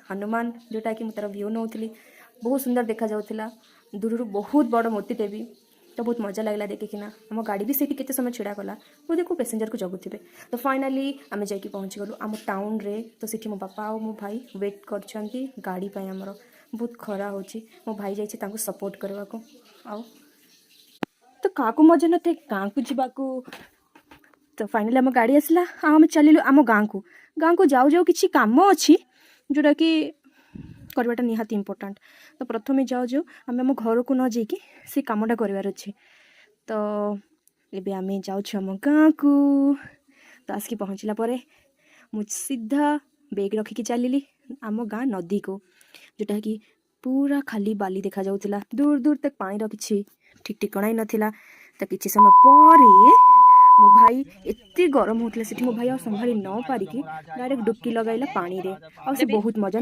ହନୁମାନ, ଯେଉଁଟାକି ମୁଁ ତା'ର ଭ୍ୟୁ ନେଉଥିଲି। ବହୁତ ସୁନ୍ଦର ଦେଖାଯାଉଥିଲା ଦୂରରୁ, ବହୁତ ବଡ଼ ମୂର୍ତ୍ତିଟେ ବି। ତ ବହୁତ ମଜା ଲାଗିଲା ଦେଖିକିନା। ଆମ ଗାଡ଼ି ବି ସେଇଠି କେତେ ସମୟ ଛିଡ଼ା କଲା, ବୋଧେ କେଉଁ ପ୍ୟାସେଞ୍ଜରକୁ ଜଗୁଥିବେ। ତ ଫାଇନାଲି ଆମେ ଯାଇକି ପହଞ୍ଚିଗଲୁ ଆମ ଟାଉନରେ। ତ ସେଠି ମୋ ବାପା ଆଉ ମୋ ଭାଇ ୱେଟ୍ କରିଛନ୍ତି ଗାଡ଼ି ପାଇଁ ଆମର। ବହୁତ ଖରା ହେଉଛି, ମୋ ଭାଇ ଯାଇଛି ତାଙ୍କୁ ସପୋର୍ଟ କରିବାକୁ। ଆଉ ତ କାହାକୁ ମଜା ନଥାଏ ଗାଁକୁ ଯିବାକୁ? ତ ଫାଇନାଲି ଆମ ଗାଡ଼ି ଆସିଲା ଆଉ ଆମେ ଚାଲିଲୁ ଆମ ଗାଁକୁ। ଗାଁକୁ ଯାଉ ଯାଉ କିଛି କାମ ଅଛି, ଯେଉଁଟାକି କରିବାଟା ନିହାତି ଇମ୍ପୋର୍ଟାଣ୍ଟ। ତ ପ୍ରଥମେ ଯାଉ ଯାଉ ଆମେ ଆମ ଘରକୁ ନ ଯାଇକି ସେ କାମଟା କରିବାର ଅଛି। ତ ଏବେ ଆମେ ଯାଉଛୁ ଆମ ଗାଁକୁ। ତ ଆସିକି ପହଞ୍ଚିଲା ପରେ ମୁଁ ସିଧା ବେଗ୍ ରଖିକି ଚାଲିଲି ଆମ ଗାଁ ନଦୀକୁ, ଯେଉଁଟାକି ପୁରା ଖାଲି ବାଲି ଦେଖାଯାଉଥିଲା। ଦୂର ଦୂର ତକ ପାଣିର କିଛି ଠିକ୍ ଠିକଣା ହିଁ ନଥିଲା। ତ କିଛି ସମୟ ପରେ ମୋ ଭାଇ, ଏତେ ଗରମ ହେଉଥିଲା ସେଠି, ମୋ ଭାଇ ଆଉ ସମ୍ଭାଳି ନ ପାରିକି ଡାଇରେକ୍ଟ ଡୁବକି ଲଗାଇଲା ପାଣିରେ ଆଉ ସେ ବହୁତ ମଜା